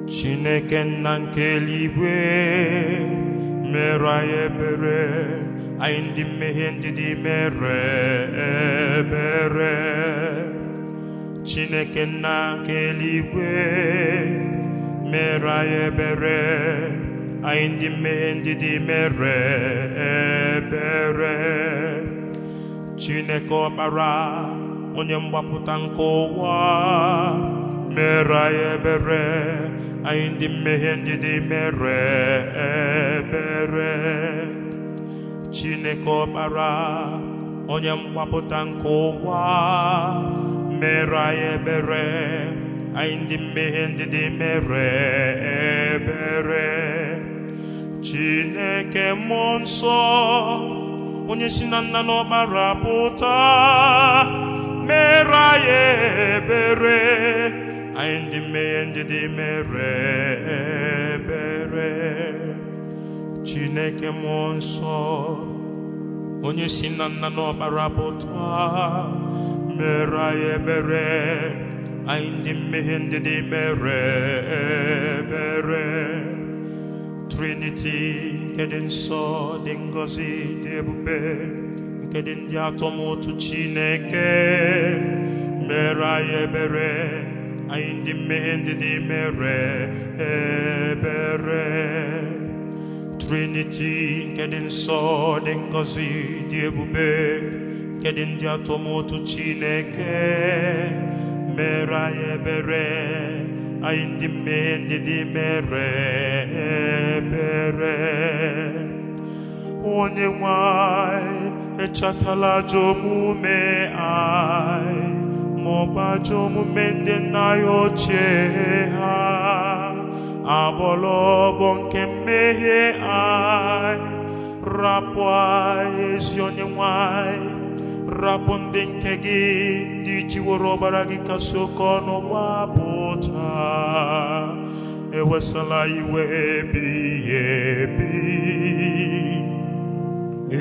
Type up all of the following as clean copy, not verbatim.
Chineke nna nke eluigwe mere anyị ebere, anyị ndị mmehie ndị dị mere ebere. Chineke nna nke eluigwe mere anyị ebere, anyị ndị mmehie ndị dị mere ebere. Chineke ọkpara onye mgbapụta nke ụwa mere anyị ebere, anyị ndị mmehie ndị dị mere ebere. Chineke ọkpara onye mgbapụta nke ụwa mere anyị ebere, anyị ndị mmehie ndị dị mere ebere. Chineke mmụọ nsọ onye si na nna n'ọkpara pụta mere anyị ebere, anyị ndị mmehie ndị dị mere ebere. Chineke mmụọ nsọ onye si na nna n'ọkpara pụta mere anyị ebere, anyị ndị mmehie ndị dị mere ebere. Trinity nke dị nsọ dị ngọzi dị ebube nke dị ndị atọ m otu Chineke mere anyị ebere, anyị ndị mmehie ndị dị mere ebere. Trinity nke dị nsọ dị ngọzi dị ebube nke dị ndị atọ m otu Chineke mere anyị ebere, anyị ndị mmehie ndị dị mere ebere. Onye nwe anyị echetala ajọ omume anyị maọbụ ajọ omume ndị nna anyị ochie ha, agbọla ọbọ nke mmehie anyị, rapụ anyị ezi onye nwe anyị, rapụ ndị nke gị ndị jiworo ọbara gị kasị oke ọnụ gbapụta. Ewesala iwe ebighị ebi,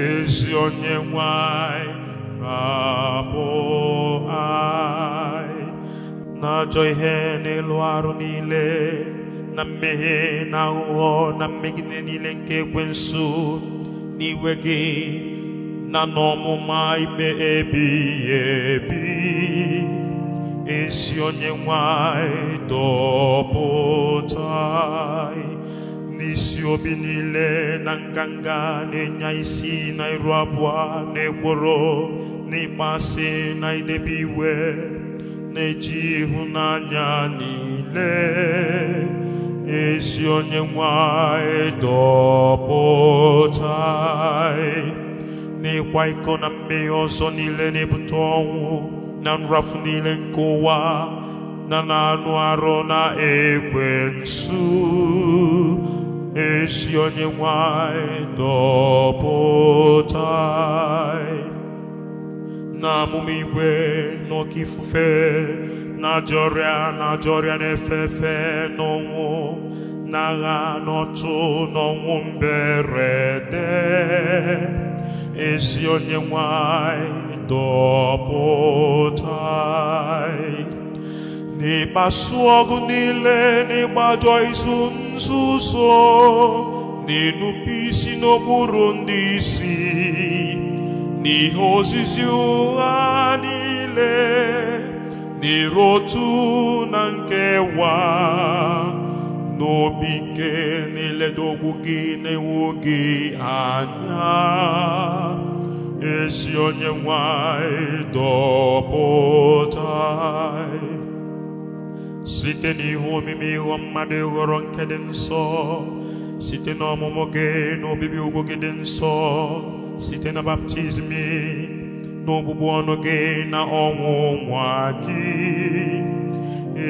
ezi onye nwe anyị, rapụ anyị n'ajọ ihe n'elu arụ niile na mmehie na aghụghọ na mmegide niile nke ekwensu n'iwe gị na n'ọmụma ikpe ebighị ebi. Ezi onye nwe anyị dọpụta anyị n'isi obi niile na nganga na-enya isi na iru abụọ na ekworo na ịkpọasị na idebe iwe na-eji ịhụnanya niile. Ezi onye nwe anyị dọpụta anyị n'ịkwa iko na mmehie ọzọ niile na-ebute ọnwụ na nrafu niile nke ụwa na na-anụ arụ na ekwensu. Ezi onye nwe anyị dọpụta anyị na amụma igwe na oke ifufe na ajọ ọrịa na ajọ ọrịa na-efe efe n'ọnwụ na agha n'ọtụ n'ọnwụ mberede. Ezi onye nwe anyị dọpụta anyị n'ịkpasu ọgụ niile n'ịgbajọ izu nzuzo n'ịnụpụ isi n'okpuru ndị isi n'ihe ozizi ụgha niile n'ịrụ otu na nkewa n'obi ike n'iledo okwu gị na-ewu gị anya. Ezi onye nwe anyị dọpụta anyị site n'ihe omimi ịghọ mmadụ ịghọrọ nke dị nsọ, site n'ọmụmụ gị na obibi ugwu gị dị nsọ, site na baptizim na ọbụbụ ọnụ gị na ọnwụ nwa gị.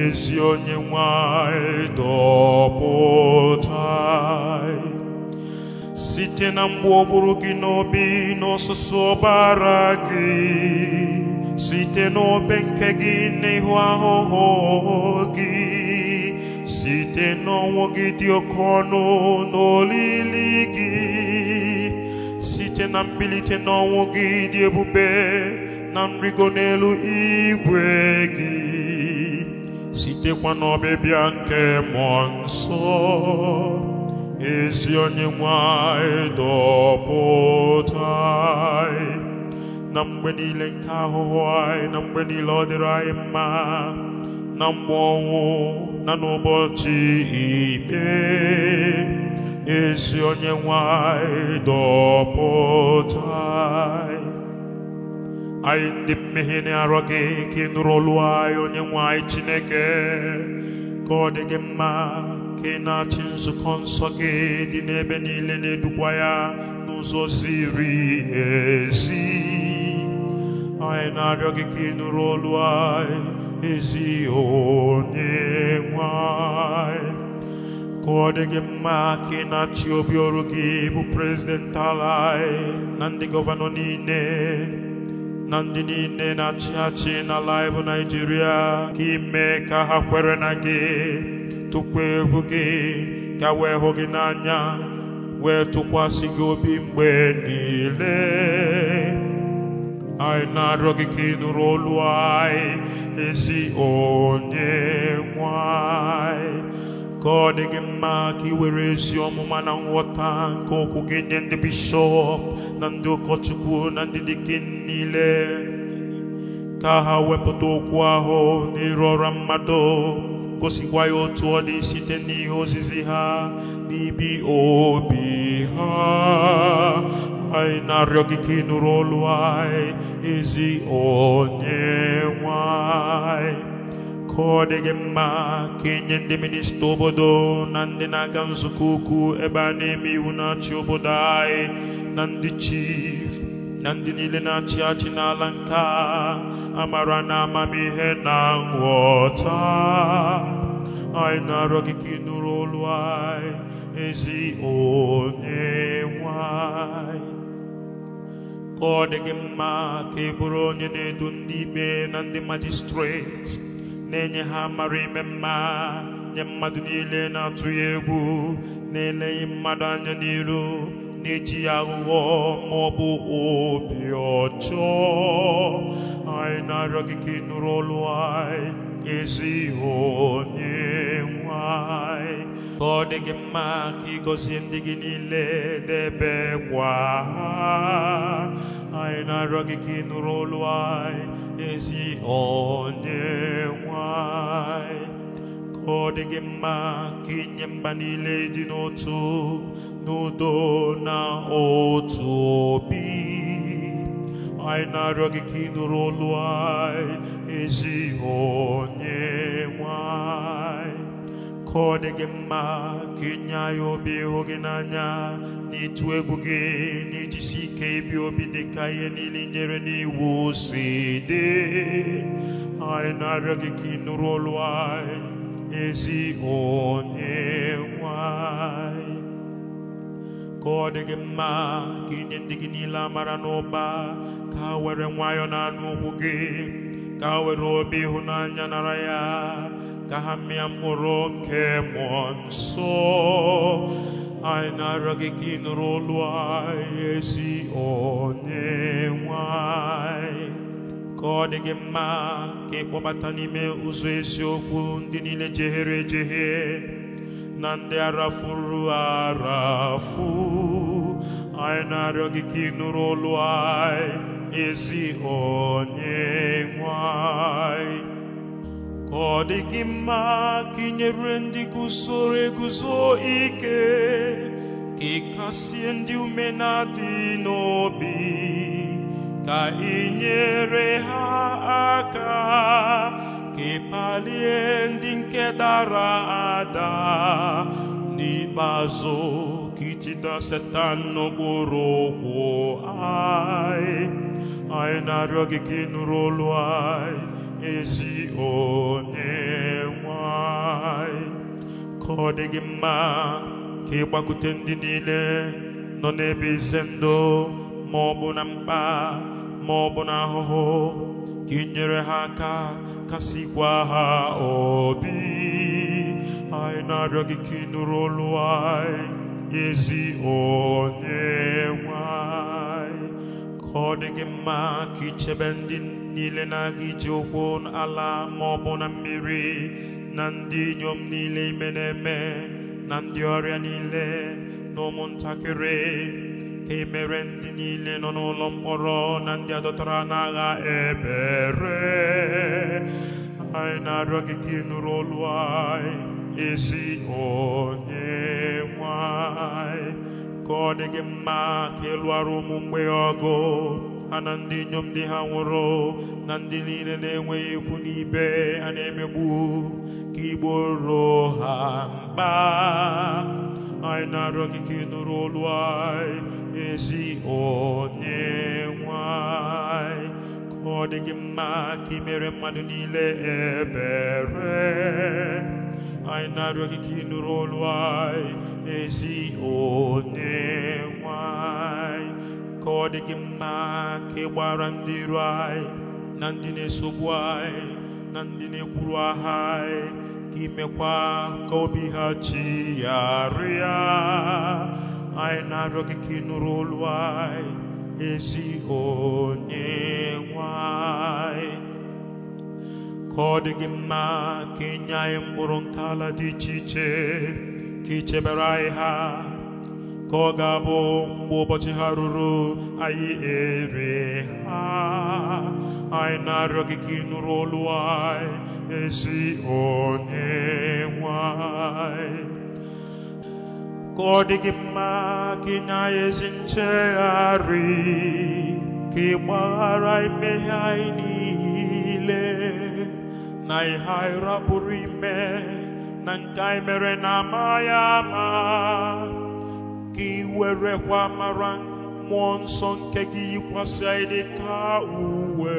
Ezi onye nwe anyị dọpụta anyị site na mgbu ogburu gị n'obi n'ọsụsụ ọbara gị, site n'obe nke gị n'ihu ahụhụ gị, site n'ọnwụ gị dị oke ọnụ n'olili gị, site Site na mbilite n'ọnwụ gị dị ebube na nrigo n'elu igwe gị, sitekwa n'ọbịbịa nke Mmụọ Nsọ, ezi onye nwe anyị dọpụta anyị na mgbe niile nke ahụhụ anyị, na mgbe niile ọ dịrị anyị mma, na mgbe ọnwụ na n'ụbọchị ikpe, ezi onye nwe anyị dọpụta anyị. Anyị ndị mmehie na-arịọ gị ka ị nụrụ olu anyị, onye nwe anyị Chineke, ka ọ dị gị mma ka ị na-achị nzukọ nsọ gị dị n'ebe niile, na-edukwa ya n'ụzọ ziri ezi. Anyị na-arịọ gị ka ị nụrụ olu anyị, ezi onye nwe anyị, ka ọ dị gị mma ka ị na-achị obi ọrụ gị bụ prezidenti ala anyị na ndị gọvanọ niile na ndị niile na-achị achị n'ala anyị bụ Naịjirịa, ka ime ka ha kwere na gị, tụkwa egwu gị, ka wee hụ gị n'anya, wee tụkwasị gị obi mgbe niile. Anyị na-arịọ gị ka ị nụrụ olu anyị, ezi onye nwe anyị, ka ọ dị gị mma ka ị were ezi ọmụma na nghọta nke okwu gị nye ndị bishọp na ndị ụkọchukwu na ndị dikin niile, ka ha wepụta okwu ahụ n'iru ọra mmadụ, gosikwa ya otu ọ dị site n'ihe ozizi ha n'ibi obi ha. Anyị na-arịọ gị ka ị nụrụ olu anyị, ezi onye nwe anyị, ka ọ dị gị mma ka enye ndị minista obodo na ndị na-aga nzukọ ukwu ebe a na-eme iwu na-achị obodo anyị, na ndị chief na ndị niile na-achị achị n'ala nke a, amara na amamihe na nghọta. Anyị na-arịọ gị ka ị nụrụ olu anyị, ezi onye nwe anyị, ka ọ dị gị mma ka ị bụrụ onye na-edu ndị ikpe na ndị majistreti, na-enye ha amara ime mma nye mmadụ niile na-atụ ya egwu, na-eleghị mmadụ anya n'iru, na-eji ya aghụghọ ma ọ bụ obi ọjọọ. Anyị na-arịọ gị ka ị nụrụ olu anyị, ezi onye nwe anyị, ka ọ dị gị mma ka ị gọzie ndị gị niile, debekwa ha. Anyị na-arịọ gị ka ị nụrụ olu anyị, ezi onye nwe anyị, ka ọ dị gị mma ka inye mba niile dị n'otu n'udo na otu obi. Anyị na-arịọ gị ka ị nụrụ olu anyị, ezi onye nwe anyị, ka ọ dị gị mma ka inye anyị obi ịhụ gị n'anya na ịtụ egwu gị na ijisi ike ibi obi dị ka ihe niile nyere n'iwu si dị. Anyị na-arịọ gị ka ị nụrụ olu anyị, ezi onye nwe anyị, ka ọ dị gị mma ka inye ndị gị niile amara n'ụba, ka ha were nwayọọ na-anụ okwu gị, ka ha were obi ịhụnanya nara ya, ka ha mịa mkpụrụ nke Mmụọ Nsọ. Anyị na-arịọ gị ka ị nụrụ olu anyị, ezi onye nwe anyị, ka ọ dị gị mma ka ị kpọbata n'ime ụzọ eziokwu ndị niile jehere ejehie na ndị arafuru arafu. Anyị na-arịọ gị ka ị nụrụ olu anyị, ezi onye nwe anyị, ka ọ dị gị mma ka ị nyere ndị guzoro eguzo ike, ka ị kasie ndị ume na-adị n'obi, ka ị nyere ha aka, ka ị palie ndị nke dara ada. N'ikpeazụ, ka ịtịda Setan n'okpuru ụkwụ anyị. Anyị na-arịọ gị ka ị nụrụ olu anyị, ezi onye nwe anyị, ka ọ dị gị mma ka ị gbakute ndị niile nọ n'ebe ize ndụ ma ọ bụ na mkpa ma ọ bụ na ahụhụ, ka ị nyere ha aka, kasịkwa ha obi. Anyị na-arịọ gị ka ị nụrụ olu anyị, ezi onye nwe anyị. Ka ọ dị gị mma ka ichebe ndị niile na-aga ije ụkwụ ala ma ọ bụ na mmiri, na ndị inyom niile ime na-eme, na ndị ọrịa niile, na ụmụntakịrị. Ka ị mere ndị niile nọ n'ụlọ mkpọrọ na ndị adọtara n'agha ebere. Anyị na-arịọ gị ka ị nụrụ olu anyị, ezi onye nwe anyị. Ka ọ dị gị mma ka ị lụọrọ ụmụ mgbei ọgụ ha na ndị inyom di ha nwụrụ, na ndị niile na-enweghị ikwu n'ibe a na-emegbu, ka ị gboro ha mkpa. Anyị na-arịọ gị ka ị nụrụ olu anyị, ezi onye nwe anyị. Ka ọ dị gị mma ka ị mere mmadụ niile ebere. Anyị na-arịọ gị ka ị nụrụ olu anyị, ezi onye nwe anyị. Ka ọ dị gị mma ka ị gbara ndị iro anyị na ndị na-esogbu anyị na ndị na-ekwuru aha anyị, ka ị mekwa ka obi ha chigharịa. Anyị na-arịọ gị ka ị nụrụ olu anyị, ezi onye nwe anyị. Ka ọ dị gị mma ka ị nye anyị mkpụrụ nke ala dị iche iche, ka ị chebere anyị ha, ka ọ ga-abụ mgbe ụbọchị ha ruru anyị ere ha. Anyị na-arịọ gị ka ị nụrụ olu anyị, ezi onye nwe anyị. Ka ọ dị gị mma ka ị nye anyị ezi nchegharị, ka ị gbaghara mmehie anyị niile, na ihe anyị rapụrụ ime na nke anyị mere na amaghị ama, ka ị werekwa mara mmụọ nsọ nke gị yikwasị anyị dị ka uwe,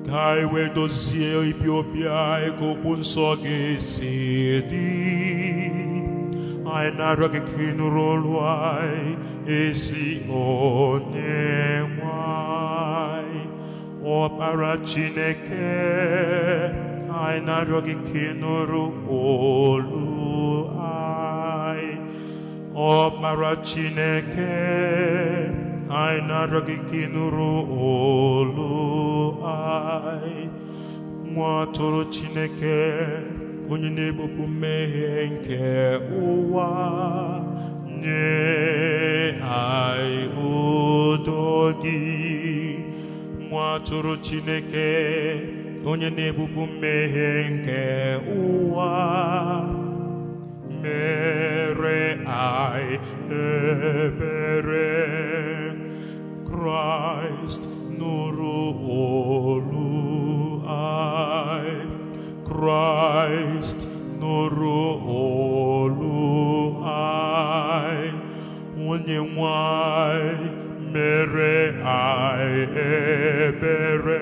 ka anyị wee dozie ibi obi anyị ka okwu nsọ gị si dị. Anyị na-arịọ gị ka ị nụrụ olu anyị, ezi onye nwe anyị. Ọkpara Chineke, anyị na-arịọ gị ka ị nụrụ olu anyị. Ọkpara Chineke, anyị na-arịọ gị ka ị nụrụ olu anyị. Nwa atụrụ Chineke, onye na-ebupụ mmehie nke ụwa, nye anyị udo gị. Nwa atụrụ Chineke, onye na-ebupụ mmehie nke ụwa, mere anyị ebere. Kraịst, nụrụ olu anyị. Kraịst, nụrụ olu anyị. Onye nwe anyị, mere anyị ebere.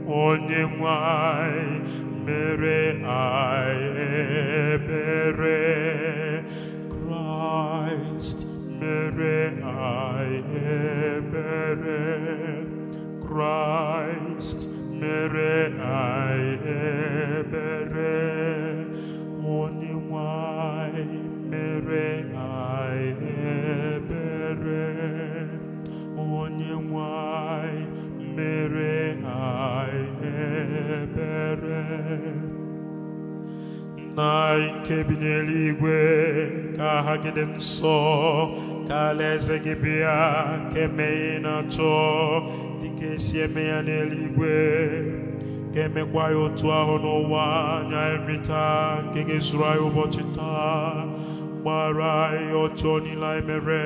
Onye nwe anyị, mere anyị ebere. Kraịst, mere anyị ebere. Kraịst, mere anyị ebere. Onye nwe anyị, mere anyị ebere. Onye nwe anyị, mere anyị ebere. Nna anyị nke bi n'eluigwe, ka aha gị dị nsọ, ka alaeze gị bịa, ka eme ihe ị na-achọ dịka esi eme ya n'eluigwe, ka emekwa ya otu ahụ n'ụwa. Nye anyị nri taa nke ga-ezuru anyị ụbọchị taa. Gbaghara anyị ọjọọ niile anyị mere,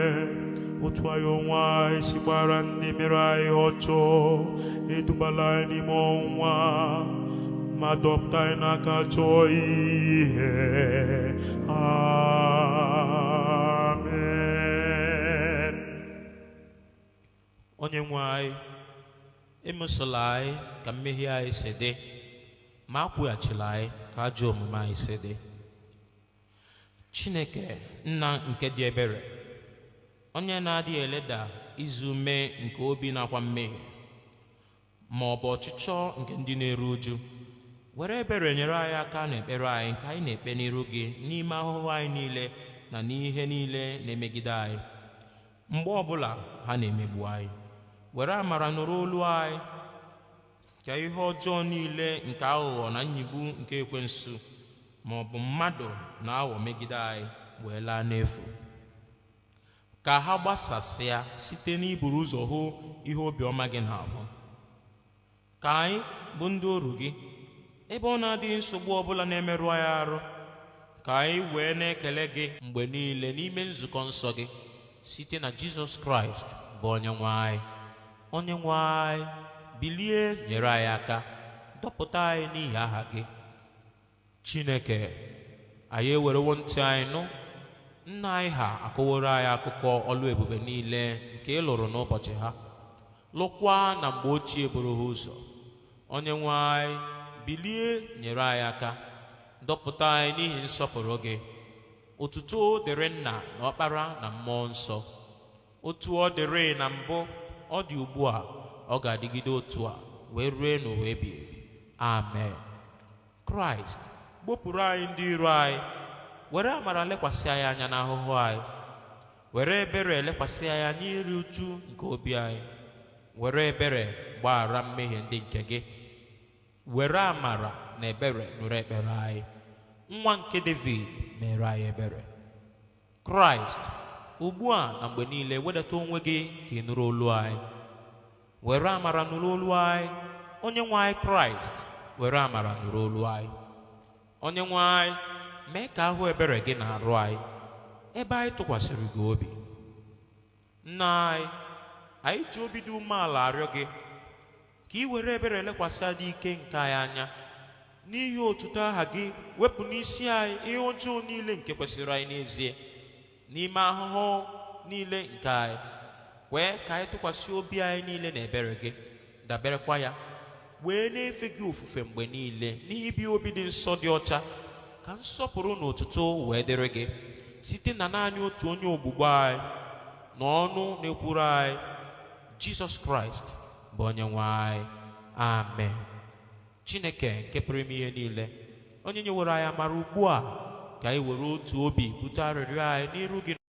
otu anyị onwe anyị si gbara ndị mere anyị ọjọọ. Edubala anyị n'ime ọnwụnwa, ma dọpụta anyị n'aka ajọ ihe. Amen. Onye nwe anyị, emesola anyị ka mmehie anyị si dị, ma akwụghachila anyị ka ajọ omume anyị si dị. Chineke nna nke dị ebere, onye na-adịghị eleda izu ume nke obi nakwa mmehie ma ọ bụ ọchịchọ nke ndị na-eru uju, were ebere nyere anyị aka n'ekpere anyị nke anyị na-ekpe n'iru gị n'ime ahụhụ anyị niile na n'ihe niile na-emegide anyị. Mgbe ọbụla ha na-emegbu anyị, were amara nụrụ olu anyị, ka ihe ọjọọ niile nke aghụghọ na nyigbu nke ekwensu ma ọ bụ mmadụ na-aghọ megide anyị wee laa n'efu. Ka ha gbasasịa site n'iburu ụzọ hụ ihe obiọma gị na-ahụ. Ka anyị bụ ndị oru gị, ebe ọ na-adịghị nsogbu ọbụla na-emerụ anyị arụ, ka anyị wee na-ekele gị mgbe niile n'ime nzukọ nsọ gị, site na Jizọs Kraịst bụ Onyenwe anyị. Onyenwe anyị, bilie nyere anyị aka, dọpụta anyị n'ihi aha gị. Chineke, anyị ewerewo ntị anyị nụ, nna anyị ha akọworo anyị akụkọ ọlụ ebube niile nke ị lụrụ n'ụbọchị ha, lụkwa na mgbe ochie buru ha ụzọ. Onyenwe anyị, bilie nyere anyị aka, dọpụta anyị n'ihi nsọpụrụ gị. Otuto dịrị Nna na Ọkpara na Mmụọ Nsọ, otu ọ dịrị na mbụ, ọ dị ugbu a, ọ ga-adịgide otu a wee rue n'ụwa ebighị ebi. Amen. Kraịst, gbopụrụ anyị ndị iro anyị, were amara lekwasị anyị anya n'ahụhụ anyị, were ebere lekwasị anyị anya n'iri uju nke obi anyị, were ebere gbaghara mmehie ndị nke gị, were amara na ebere nụrụ ekpere anyị. Nwa nke David, mere anyị ebere. Kraịst, ugbu a na mgbe niile, wedata onwe gị ka ị nụrụ olu anyị. Were amara nụrụ olu anyị. Onye nwe anyị Kraịst, were amara nụrụ olu anyị. Onye nwe anyị, mee ka ahụ ebere gị na-arụ anyị, ebe anyị tụkwasịrị gị obi. Nna anyị, anyị ji obi dị umeala arịọ gị ka ị were ebere lekwasị adị ike nke anyị anya n'ihi otuto aha gị. Wepụ n'isi anyị ihe ọjọọ niile nke kwesịrị anyị n'ezie n'ime ahụhụ niile nke anyị. Kwee ka anyị tụkwasị obi anyị niile na ebere gị, daberekwa ya, wee na-efe gị ofufe mgbe niile n'ibi obi dị nsọ, dị ọcha, ka nsọpụrụ na otuto wee dịrị gị, site na naanị otu onye ogbugbo anyị na ọnụ na-ekwuru anyị, Jizọs Kraịst bụ Onye nwe anyị. Amen. Chineke nke pụrụ ime ihe niile, onye nyewere anyị amara ugbu a ka anyị were otu obi bute arịrịọ anyị n'iru gị.